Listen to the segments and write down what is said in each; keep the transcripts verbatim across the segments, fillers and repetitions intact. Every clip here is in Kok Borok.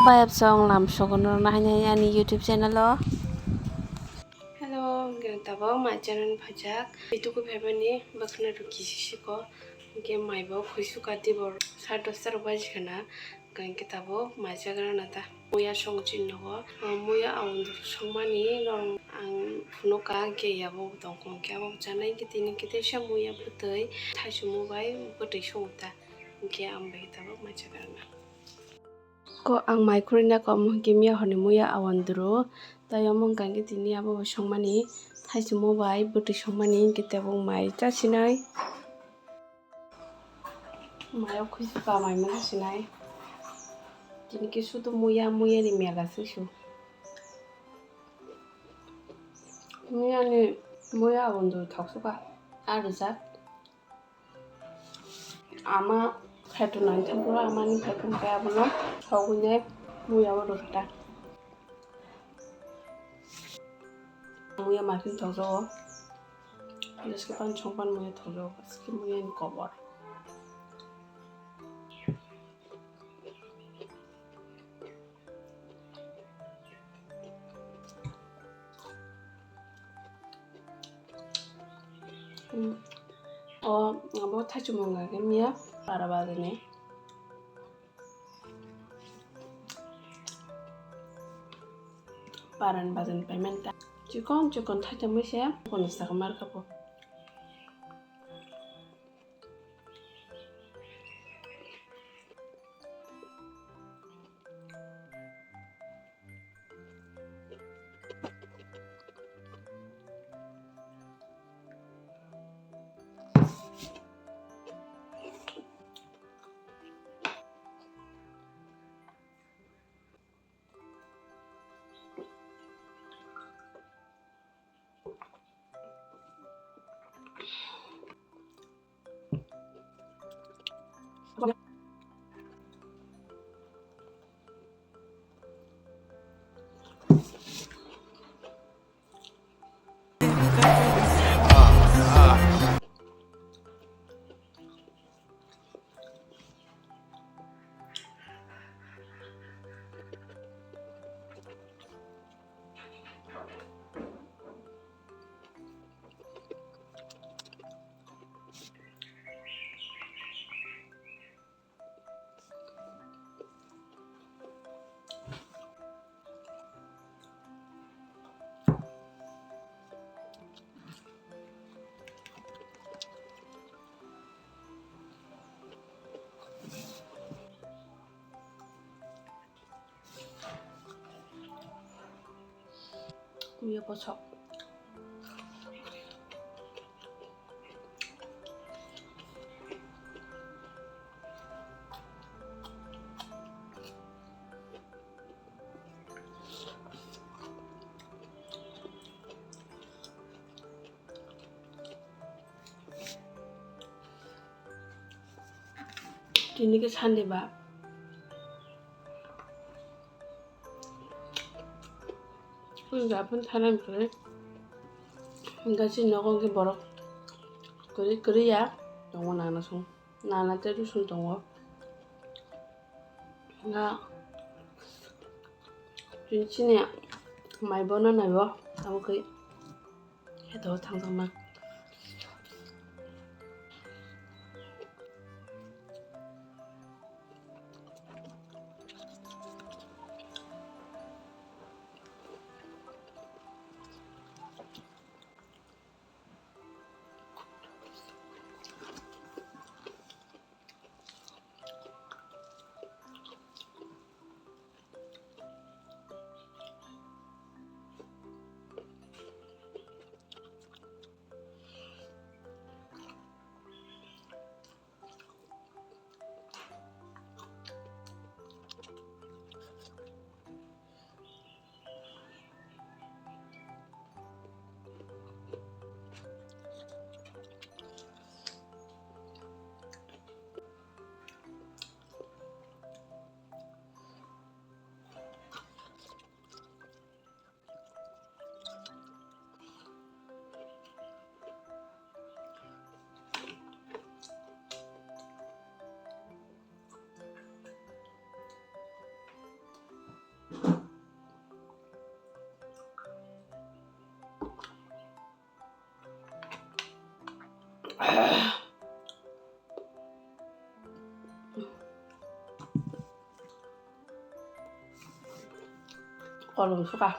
Bayap song lam sogono nahani ani YouTube channel o. Hello, hwnkhe tabok mai channel phaijak. Ituku phaimani bwkhwna rw kisi siko. Hwnkhe mai bo khuisu kati bor sar dosta rok baji khana. Hwnkhe tabok mai chagra na ta. Muya song chin nogo. Ah, muya awandru songmani norok ang phunuka hwnkhe yabo tongkho hwnkhe abo chanai hwnkhe tini hwnkhe teisa muya bwtwi thaichukma bai bwtwi songo ta. Hwnkhe ang bai tabok mai chagra na. Ko ang mai khurina kom hwnkhe miya horni muya awandru. Tai omo hwnkha hwnkhe tini abo bo songmani thaichukma bai bwtwi songmani hwnkhe tabuk mai chasinai. Mayo khuisu ka mai mani sinai. Tini khe sudu muya muya ni mela se su. Muya ni muya awandru thok suka. Arujak. Ama phaito nai thangkhe ama ni phaito khe abono sogwini muya o rwkha ta. Muya maphin thokjago. Jeske pan chong pan muya thokjago. Jeske muya ni kobor. Hmm. O, abo thaichukma wngkha khe miya para bazani. Parani bazani payment ta. Chikon chikon thaitongwi se kono saka markha po. Muya pochok. Tini khe Sunday ba. Puja phun thanam khe. Hingke chini nogo hingke borok kwrwi kwrwi ya tongo nana song. Nana tei rosun tongo. Nga chini mai bono naibo abo khe. Khe to thang thang ma. Kolom suka.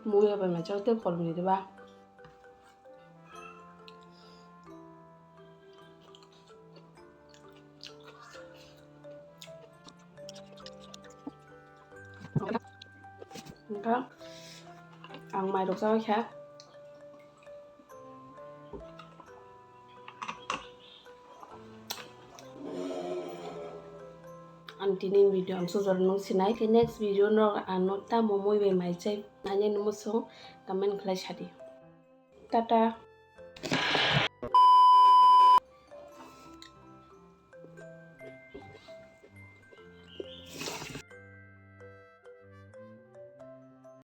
Mui ya bai ma chau te kolom ni diba. Hingke ang mai rok chaui kha. Ang tini video ang sujor nung sinai khe next video no ano tamo mui bai mai chai nani musung comment khlai sadi. Tata.